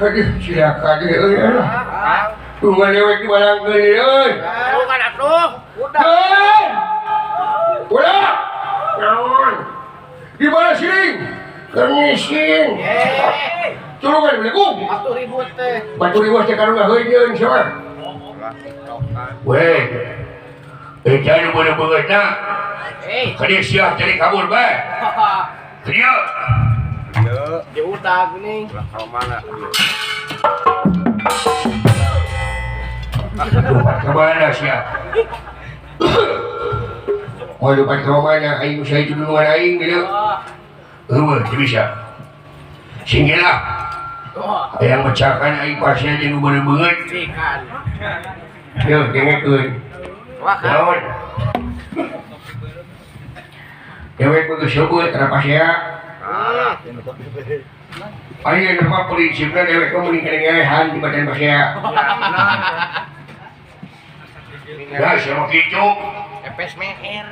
Aduh, silakan euy. Tunggu dewek dibalangkeun euy. Bukan atuh. Udah. Udah. Naon? Di mana siring? Keur ngising. Tulungan belegung. Batu ribut teh. Batu ribut teh karena heuyeun sia. Weh. Eh jangan bodoh beungeutna. Eh. Ka dieu sia jadi kabur bae. Ka dieu. Ieu. Di udag geuning. Lah ka mana? Lupa ke mana sia? Mau lupa ke mana? Aing saya duluan aing gitu. Eueuh, teu bisa. Singgilah. Hayang mecakan aing pasien jeung nu beungeut beungeut. Cikan. Yeuh, dengekeun. Wah, Naon? Dewek mah geus seubeut kana pasea. Ayeuna mah prinsipna dewek mah mending kedengehan di badan pasea. Nah, sama kitu. Epes meher.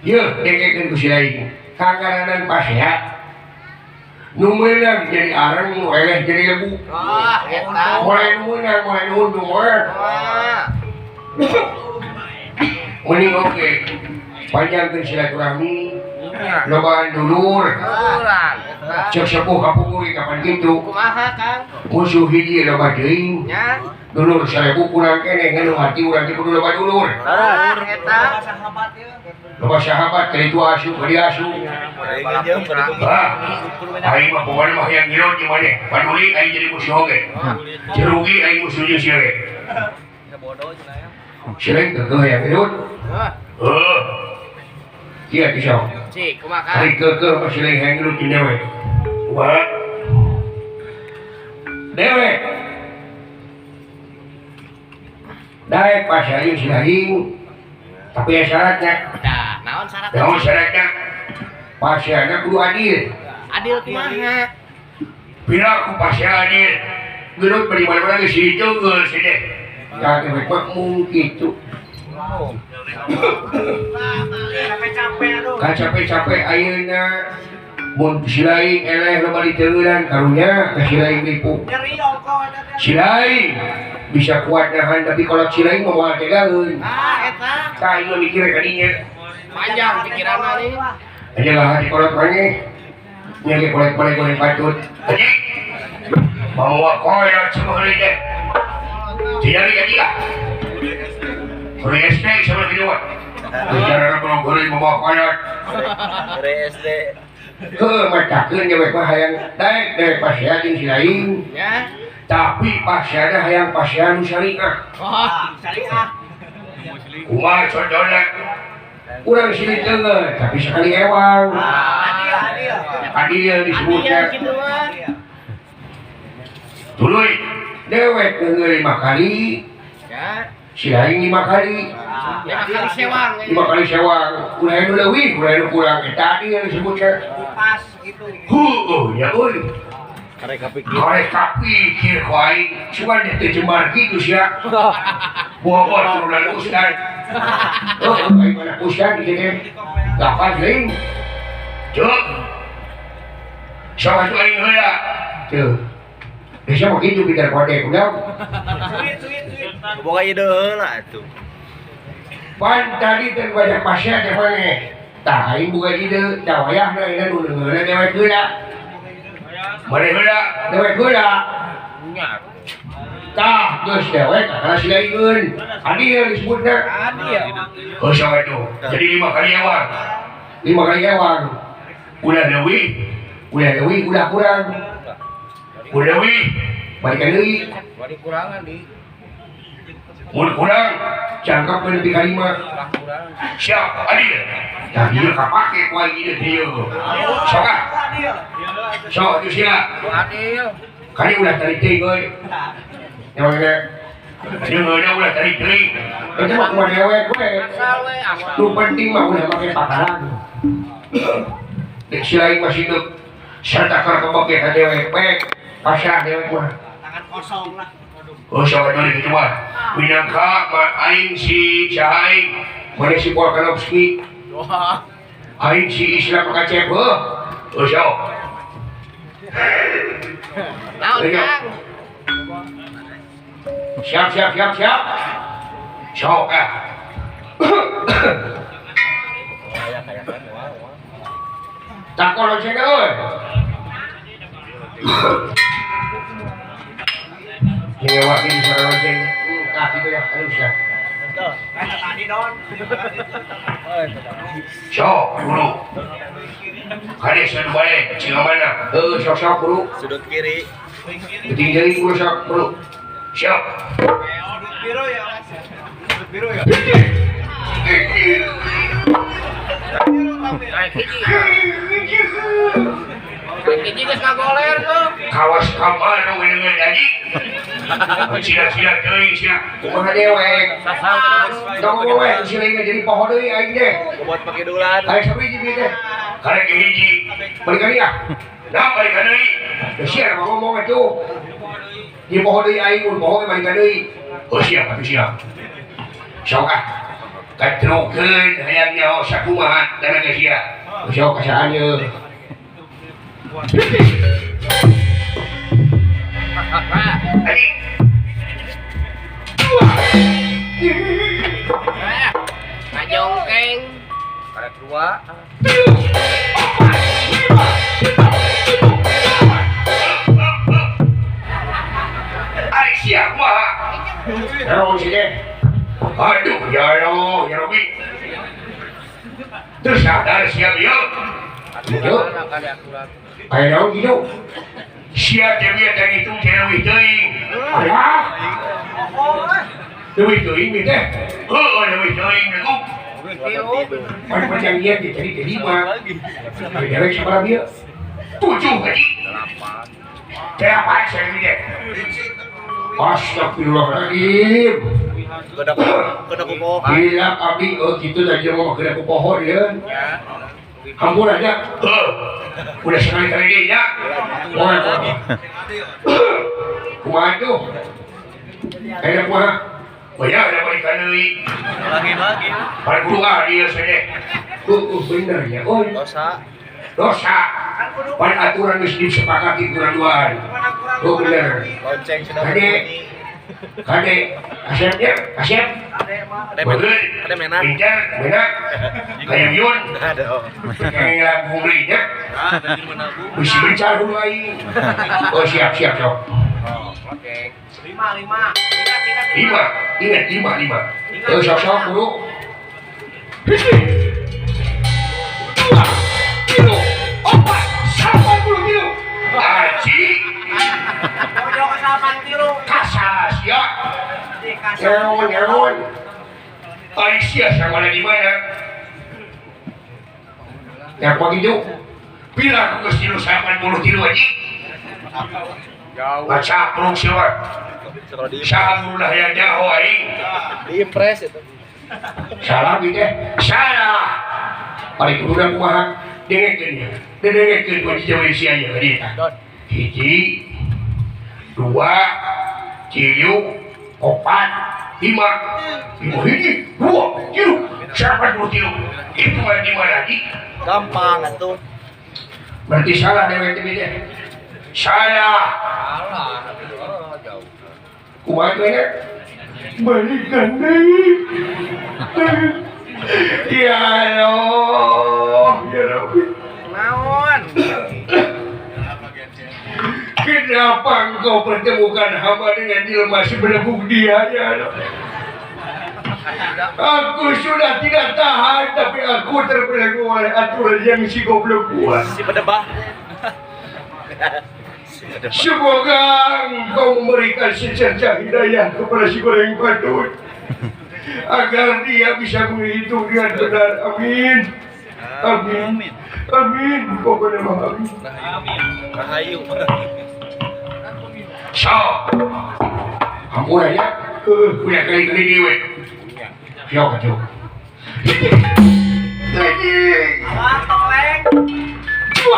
Yeuh, dengekeun ku si lain. Kangaranan pasea. Nu meunang jadi areng, nu eleh jadi lebu. Wah, eta. Mulai nu meunang, mulai nu untung we. Wah. Mending oke. Panjangkeun silaturahmi, lobaan dulur. Duluran. Cek sepuh kapungkur kapan kitu. Kumaha, Kang? Musuh hiji loba teuing. Nya. Dulur 1000 kurang keneh ngeuneuh hati urang teh kudu loba dulur. Wah, eta. Loba sahabat ka ditu asup ka dieu asup. Ah, aing mah pokona mah hayang ngilot di maneh. Paduli aing jadi musuh oge. Cerugi aing musuh jeung sia ge. Si lain kekeuh hayang ngilot. Heuh. Kieu teh sok. Cik, kumaha, Kang? Ari kekeuh mah si lain hayang ngilot jeung dewek. Kumaha? Dewek. Daek pasea si lain. Tapi ya syaratnya. Nah, naon syaratna? Naon syaratna? Paseana kudu adil. Adil kumaha? Pira ku pasea adil. Gelut bari mana-mana geus diteunggeul si teh. Tah teh mah mung kitu. Capek-capek aduh. Ka capek-capek ayeuna mun si lain eleh loba diteungeulan karunya ka si lain nipu. Nyeri ongko eta teh. Si lain bisa kuat nahan tapi kalau si lain mah moal tegaeun. Ah, eta. Tah ieu mikir ka dinya. Panjang pikiranna nih. Aja lah hati kolot maneh. Nya ge kolot maneh goreng patut. Anjing. Bawa kolot semua heuleuh teh. Tidak jadi lah. Guru SD sama kedua. Bicara belum guru membawa kolot. Guru SD. Heuh, matakeun dewek mah hayang daek dewek pasea jeung si lain. Ya. Tapi paseana hayang pasea nu syariah. Oh, syariah. Kumaha contohna? Urang sini teungeut, tapi sekali ewang. Adil, adil. Adil disebutnya. Adil kitu mah. Tuluy dewek teungeut 5 kali. Ya. Si lain 5 kali. 5 kali sewang. 5 kali sewang. Ulah nu leuwih, ulah nu kurang. Eta adil disebutnya. Pas gitu. Heueuh, ya euy. Karek kapikir. Karek kapikir ku aing. Cuman dia teu jemar kitu sia. Bogor turunan ustad. Oh, aing mana ustad di sini. Lapan deui. Cuk. Sok atuh aing heula. Tuh. Bisa mah kitu pintar kode udah. Suit, suit, suit. Boga ide heula atuh. Pan tadi teh banyak pasien teh maneh. Tah aing boga ide, tah wayahna ayeuna nu leungeunna dewek heula. Maneh heula, dewek heula. Nya. Tah geus dewek kana si laingeun. Adil disebutna. Adil. Oh, sok atuh. Jadi 5 kali ewang. 5 kali ewang. Ulah leuwih, ulah leuwih, ulah kurang. Ulah leuwih, balikan deui. Bari kurangan di. Mun kurang, cangkep nepi ka 5. Siap, adil. Tah ieu kapake ku aing ieu teh ieu. Sok ah. Sok atuh sia. Adil. Kali ulah tarik teuing euy. Nyawa Deungeunna ulah tarik teuing. Eta mah kumaha dewek we. Asal we, asal. Nu penting mah ulah make pakaran. Dek si lain masih hidup. Sarta keur kebeke ka dewek we. Pasrah dewek mah. Tangan kosong lah. Oh, sok atuh kitu mah. Minangka mah aing si saha aing? Maneh si Volkanovski. Wah. Aing si Islam Makhachev heuh. Oh, sok. Naon, Kang? Siap siap siap siap. Sok ah. Takon lonceng euy. Nyewakin suara lonceng. Tah kitu ya, aduh sia. Tadi don. Sok guru. Kade sudut balik, cing mana? Heuh, sok sok guru. Sudut kiri. Penting deui guru sok guru. Siap. Sudut biru ya. Sudut biru ya. Hiji geus ngagoler tuh. Kawas kamar nu dengan jadi. Sila-sila teuing sia. Kumaha dewek? Tong we sila jadi poho deui aing teh. Buat pakidulan. Karek sabiji ieu teh. Karek hiji. Balik deui ah. Nah, balik deui. Sia mah ngomong atuh. Di poho deui aing mun poho ge balik deui. Oh siap atuh siap. Sok ah. Katrukeun hayang nyaho sakumaha dana geus sia. Sok kasaan ieu. Ngajongkeng karek dua. 3, 4, 5, 6, 7, 8. Ari sia kumaha? Naon sih teh? Aduh, ya Allah, ya Rabbi. Terus sadar sia ieu. Ieu. Aya naon kitu? Sia teh bieu teh ngitung teh leuwih teuing. Alah. Leuwih teuing teh. Heueuh leuwih teuing bego. Pan perjanjian teh jadi teh 5. Dewek sabaraha bieu? 7 haji. 8 sia teh. Astagfirullahaladzim. Kena kupoho. Gila abdi eueuh kitu tadi mah kena kupoho ieu. Hampura aja. Udah sekali-kali deui nya. Kumaha tuh? Aya kumaha? Oh ya, ada balik deui. Lagi-lagi. Balik kudu ah ieu teh. Heueuh bener ya. Oh, dosa. Dosa. Pan aturan geus disepakati kurang duaan. Oh bener. Lonceng sudah berbunyi. Kade, asepnya, asep. Kade menak. Pintar, menak. Kayak yun. Kayak lagu belinya. Bisi bencar dulu aing. Oh siap, siap, sok. Oke. 5, 5. 5, ingat 5, 5. Oh sok, sok, guru. 1, 2, 3, 4, 80 kilo. Aji. Pojok 8 kilo. Kasas ya. Naon naon. Ari sia sama di mana? Ya kuat itu. Bila aku geus 80 kilo aji. Jauh. Baca peluk sia. Sahamullah ya jauh aing. Diimpres itu. Salah gitu teh. Salah. Ari kudu kumaha? Dengekeun ya. Dengekeun ku jawa sia ieu di eta. 1, 2, 3, 4, 5, 5 hiji, 2, 3, 80 kilo. Itu mah di mana lagi? Gampang atuh. Berarti salah dewek teh teh. Salah. Salah. Jauh. Kumaha teh nya? Balikan deui. Ya Allah, ya Rabbi. Naon? Kenapa engkau pertemukan hamba dengan jelma sebelebuk dia, ya Allah? Aku sudah tidak tahan, tapi aku terbelenggu oleh aturan yang si goblok buat. Si bedebah. Semoga engkau memberikan secercah hidayah kepada si goreng patut agar dia bisa menghitung dengan benar. Amin. Amin. Amin. Pokoknya mah amin. Rahayu. So, hampura ya. Udah kali-kali dewe. Siok atuh. Lagi. Abah toleng. 2,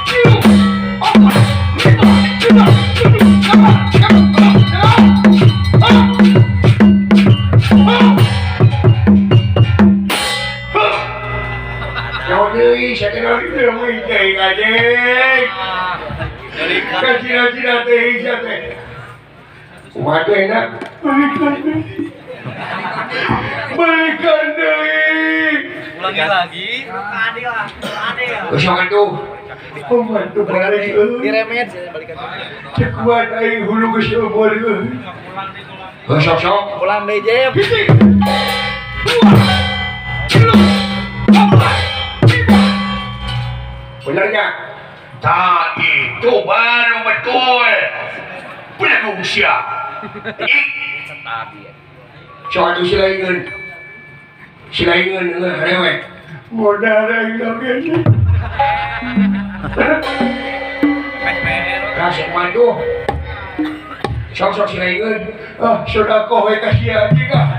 3, 4, 5, 6, 7, 8, 9, 10. Jauh deui sakeun leuwih teh adek. Kacira-cira teh sia teh. Kumaha tuh enak? Balikan deui. Balikan deui. Ulangi lagi. Geus sok atuh. Pembantu balik euy. Diremed balikan. Cek kuat aing hulu geus obor euy. Geus sok sok. Pulang deui Jem. 1, 2, 3, 4, 5. Benernya? Tak itu baru betul. Belagu usia. Sok atuh silaingeun. Silaingeun eueuh rewek. Modal aing oge. Kasih mantu. Sok-sok silaingeun. Ah, sedekah we ka sia anjing ah.